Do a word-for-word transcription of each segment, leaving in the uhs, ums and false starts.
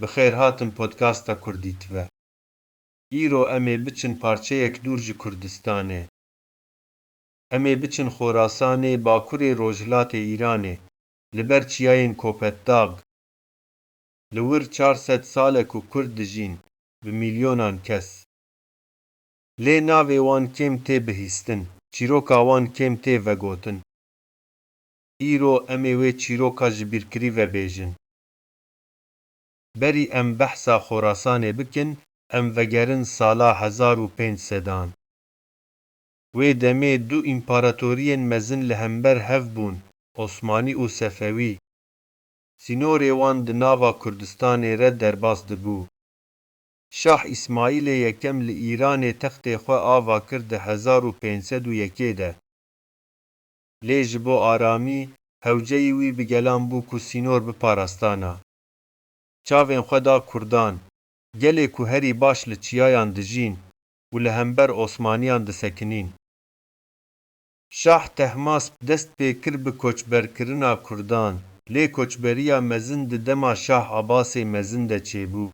Bi xêr hatin podcasta Kurdî T V. Îro em ê biçin parçeyek dûr ji Kurdistanê. Em ê biçin Xorasanê, bakurê rojhilatê Îranê, li ber çiyayên Kopetdag. Li wir çar sed sal e ku Kurd dijîn, bi milyonan kes. Lê navê wan kêm tê bihîstin, çîroka wan kêm tê vegotin. Îro em ê wê çîroka jibîrkirî vebêjin. Berî em behsa Xorasanê bikin, em vegerin sala hezar û pênc sedan. Wê demê du împaratoriyên mezin li hember hev bûn, Osmanî û Sefewî. Sînorê wan di nava Kurdistanê re derbas dibû. Şah Îsmaîlê Yekem li Îranê textê xwe ava kir di hezar û pênc sed û yekê de. Lê ji bo aramî, hewceyî wî bi gelan bû ku sînor biparastana. Çavên xwe da Kurdan, gelê ku herî baş li çiyayan dijîn û li hember Osmaniyan disekinîn. Şah Tehmasp dest pê kir bi koçberkirina Kurdan, lê koçberiya mezin di dema Şah Abasê Mezin de çêbû.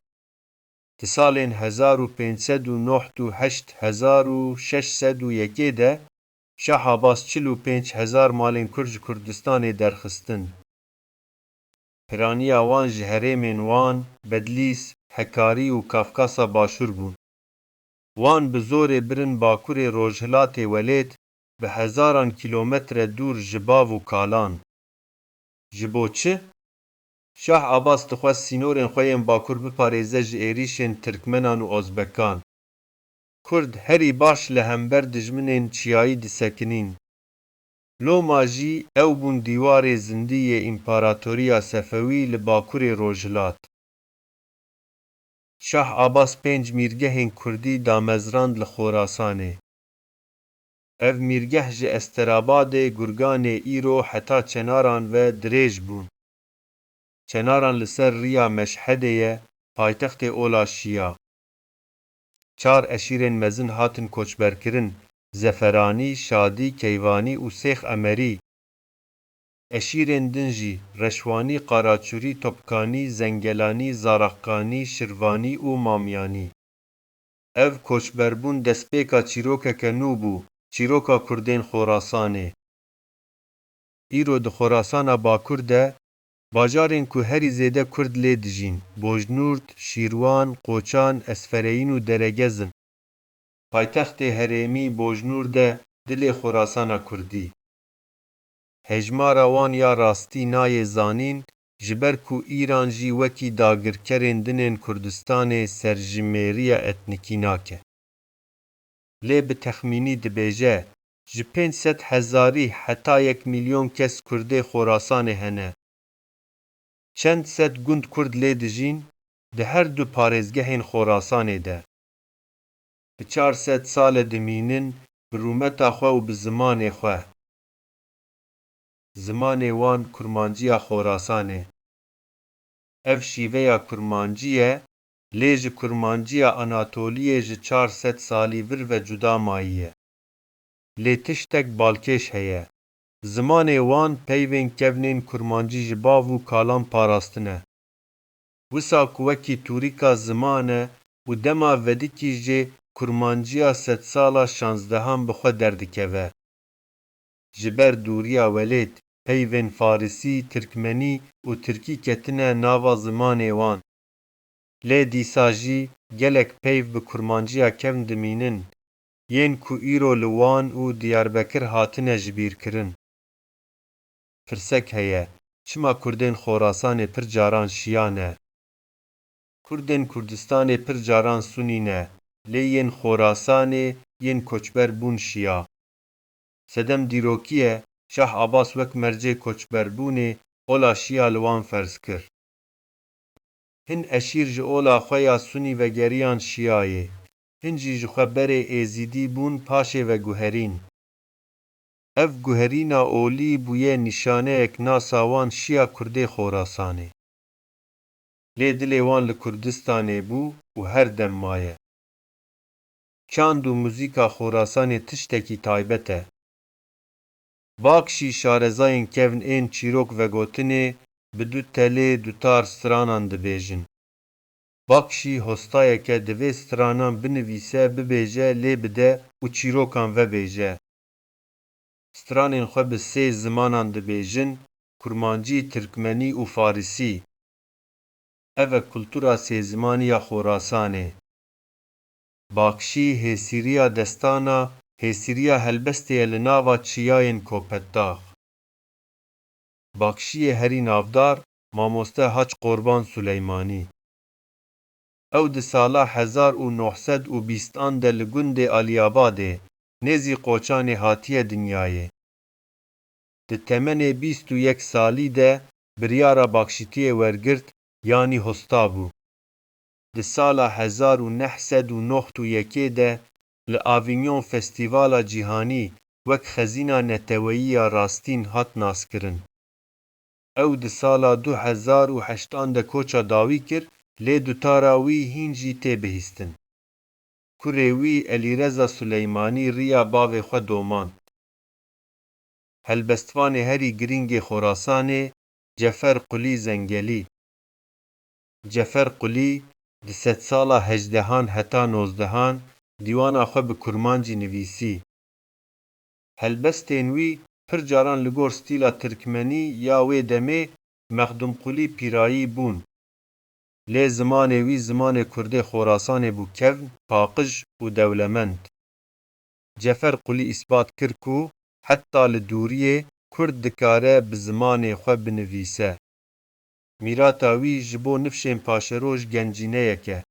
Di salên hezar û pênc sed û nod û heşt, hezar û şeş sed û yekê de Şah Abas çil û pênc hezar malên Kurd ji Kurdistanê derxistin. Piraniya wan ji herêmên Wan, Bedlîs, Hekarî û Kafkasa Başûr bûn. Wan bi zorê birin bakurê rojhilatê welêt, bi hezaran kîlometre dûr ji bav û kalan. Ji bo çi? Şah Abas dixwest sînorên xwe yên bakur biparêze ji êrîşên Tirkmenan û Ozbekan. Kurd herî baş li hember dijminên çiyayî disekinîn. Loma jî ew bûn dîwarê zindî yê Împaratoriya Sefewî li bakurê rojhilat. Şah Abas pênc mîrgehên kurdî damezrand li Xorasanê. Ev mîrgeh ji Esterabadê, Gurganê îro heta Çenaran ve dirêj bûn. Çenaran li ser riya Meşhedê ye, paytextê ola Şiya. Çar eşîrên mezin hatin koçberkirin, Zeferanî, Şadî, Keyvanî û Sêx Emerî. Eşîrên din jî, Reşwanî, Qaraçûrî, Topkanî, Zengelanî, Zaraxkanî, Şirvanî û Mamyanî. Ev koçberbûn destpêka çîrokeke nû bû, çîroka Kurdên Xorasanê. Îro di Xorasana Bakur de, bajarên ku herî zêde Kurd lê dijîn, Bojnûrd, Şîrwan, Qoçan, Esfereyîn û Deregez in. Paytextê herêmî Bojnûrd e, dilê Xorasana Kurdî. Hejmara wan ya rastî nayê zanîn, ji ber ku Îran jî wekî dagirkerên din ên Kurdistanê serjimêriya etnîkî nake. Lê bi texmînî dibêje, ji pênc sed hezarî heta yek milyon kes Kurdê Xorasanê hene. Çend sed gund Kurd lê dijîn, di her du parêzgehên Xorasanê de. Bi çar sed sal e dimînin, bi rûmeta xwe û bi zimanê xwe. Zimanê wan kurmanciya Xorasanê. Ev şîveya kurmancî ye, lê ji kurmanciya Anatoliyê ji çar sed salî vir ve cuda mayî ye. Lê tiştek balkêş heye. Zimanê wan peyvên kevnên kurmancî ji bav û kalan parastine. Wisa ku wekî tûrîka ziman e û dema vedikî jê kurmanciya sedsala şanzdehan bi xwe derdikeve. Ji ber dûriya welêt, peyvên farisî, tirkmenî û tirkî ketine nava zimanê wan. Lê dîsa jî gelek peyv bi kurmanciya kevn dimînin, yên ku îro li Wan û Diyarbekir hatine jibîrkirin. Pirsek heye, çima Kurdên Xorasanê pir caran Şiya ne? Kurdên Kurdistanê pir caran Sunî ne, lê yên Xorasanê yên koçber bûn Şiya. Sedem dîrokî ye, Şah Abbas wek mercê koçberbûnê ola Şiya li wan ferz kir. Hin eşîr ji ola xwe ya Sunî vegeriyan Şiyayê, hin jî ji xwe berê Êzîdî bûn, paşê veguherîn. Ev guherîna olî bûye nîşaneyek nasa wan Şiya Kurdê Xorasanê. Lê dilê wan li Kurdistanê bû û her dem maye. Çand û muzîka Xorasanê tiştekî taybet e. Bakşî şarezayên kevn ên çîrok vegotinê bi du telê dutar stranan dibêjin. Bakşî hostayeke divê stranan binivîse, bibêje, lê bide û çîrokan vebêje. Stranên xwe bi sê zimanan dibêjin, kurmancî, tirkmenî û farisî. Ev e kultura sêzimanî ya Xorasanê. Bakşî hêsîriya destana, hêsîriya helbestê ye li nava çiyayên Kopetdax. Bakşiyê herî navdar, mamoste Hac Qorban Suleymanî. Ew di sala hezar û neh sed û bîstan de li gundê Aliyabadê, nêzî Qoçanê hatiye dinyayê. Di temenê bîst û yek salî de biryara bakşîtiyê wergirt, yanî hosta bû. Di sala hezar û neh sed û nod û yekê de li Avignon Festîvala Cîhanî wek xezîna neteweyî ya rastîn hat naskirin. Ew di sala du hezar û heştan de koça dawî kir, lê dutara wî hîn jî tê bihîstin. Kurê wî Elîreza Suleymanî riya bavê xwe domand. Helbestvanê herî girîngê Xorasanê Cefer Qulî Zengelî. Cefer Qulî di sedsala hejdehan heta nozdehan dîwana xwe bi kurmancî nivîsî. Helbestên wî pir caran li gor stîla tirkmenî ya wê demê Mexdûmqulî Pîrayî bûn. Lê zimanê wî zimanê kurdê Xorasanê bû kevn, paqij û dewlemend. Cefer Qulî îsbat kir ku heta li dûriyê kurd dikare bi zimanê xwe binivîse. Mîrata wî ji bo nifşên paşeroj gencîneyek e.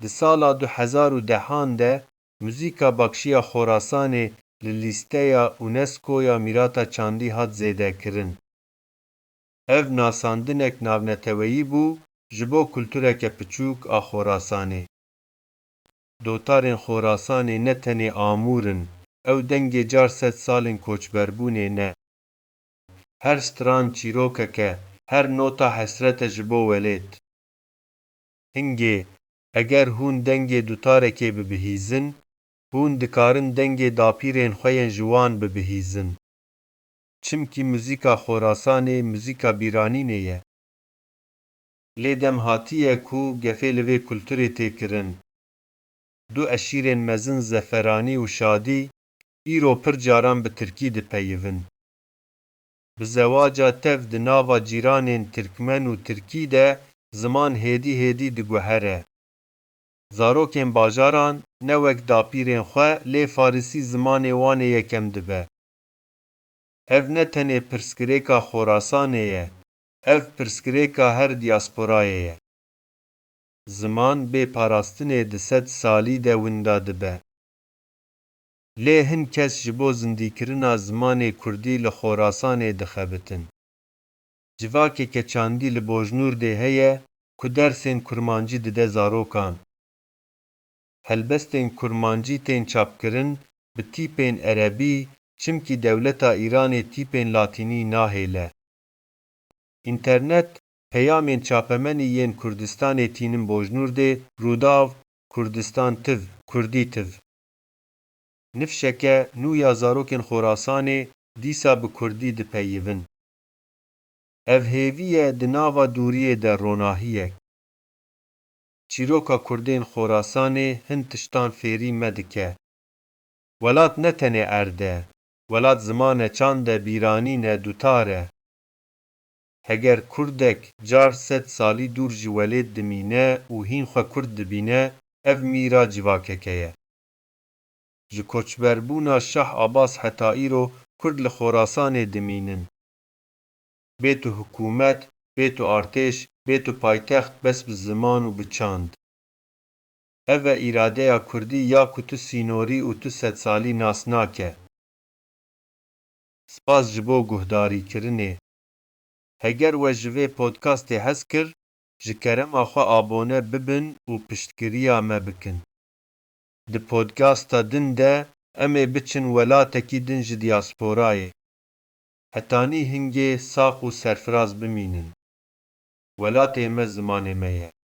Di sala du hezar û dehan de muzîka bakşiya Xorasanê li lîsteya UNESCO ya mîrata çandî hat zêdekirin. Ev nasandinek navneteweyî bû, ji bo kultureke piçûk a Xorasanê. Dotarên Xorasanê ne tenê amûr in, ew dengê car sed salên koçberbûnê ne. Her stran çîrokek e, her nota hesret e ji bo welêt. Hingê, eger hûn dengê dutarekê bibihîzin, hûn dikarin dengê dapîrên xwe yên ji wan bibihîzin. Çimkî muzîka Xorasanê muzîka bîranînê ye. Lê dem hatiye ku gefê li vê kulturê tê kirin. Du eşîrên mezin Zeferanî û Şadî îro pir caran bi tirkî dipeyivin. Bi zewaca tev di nava cîranên tirkmen û tirkî de ziman hêdî hêdî diguhere. Zarokên bajaran ne wek dapîrên xwe lê farisî zimanê wan ê yekem dibe. Ev ne tenê pirsgirêka Xorasanê ye, ev pirsgirêka her diasporayê ye. Ziman bê parastinê di sed salî de winda dibe. Lê hin kes ji bo zindîkirina zimanê kurdî li Xorasanê dixebitin. Civakeke çandî li Bojnûrdê heye ku dersên kurmancî dide zarokan. Helbestên kurmancî tên çapkirin bi tîpên erebî, çimkî dewleta Îranê tîpên latînî nahêle. Înternet peyamên çapemenî yên Kurdistanê tînin Bojnûrdê, Rûdaw, Kurdistan Tiv, Kurdî Tiv. Nifşeke nû ya zarokên Xorasanê dîsa bi kurdî dipeyivin. Ev hêvî ye di nava dûriyê de ronahiyek. Çîroka kurdên Xorasanê hin tiştan fêrî me dike. Welat ne tenê erd e, welat ziman e, çand e, bîranîn e, dutar e. Heger kurdek car sed salî dûr ji welêt dimîne û hîn xwe kurd dibîne, ev mîra civakeke ye. Ji koçberbûna Şah Abbas heta îro kurd li Xorasanê dimînin. Bê tu hikûmet, bê tu artêş, bê tu paytext, bes bi ziman û bi çand. Ev e îradeya kurdî ya ku tu sînorî û tu sedsalî nas nake. Spas ji bo guhdarîkirinê. Heger we ji vê podcastê hez kir, ji kerema xwe abone bibin û piştgiriya me bikin. Di podcasta din de em ê biçin welatekî din ji diasporayê. Hetanî hingê sax û serfiraz bimînin. Welatê me zimanê me ye.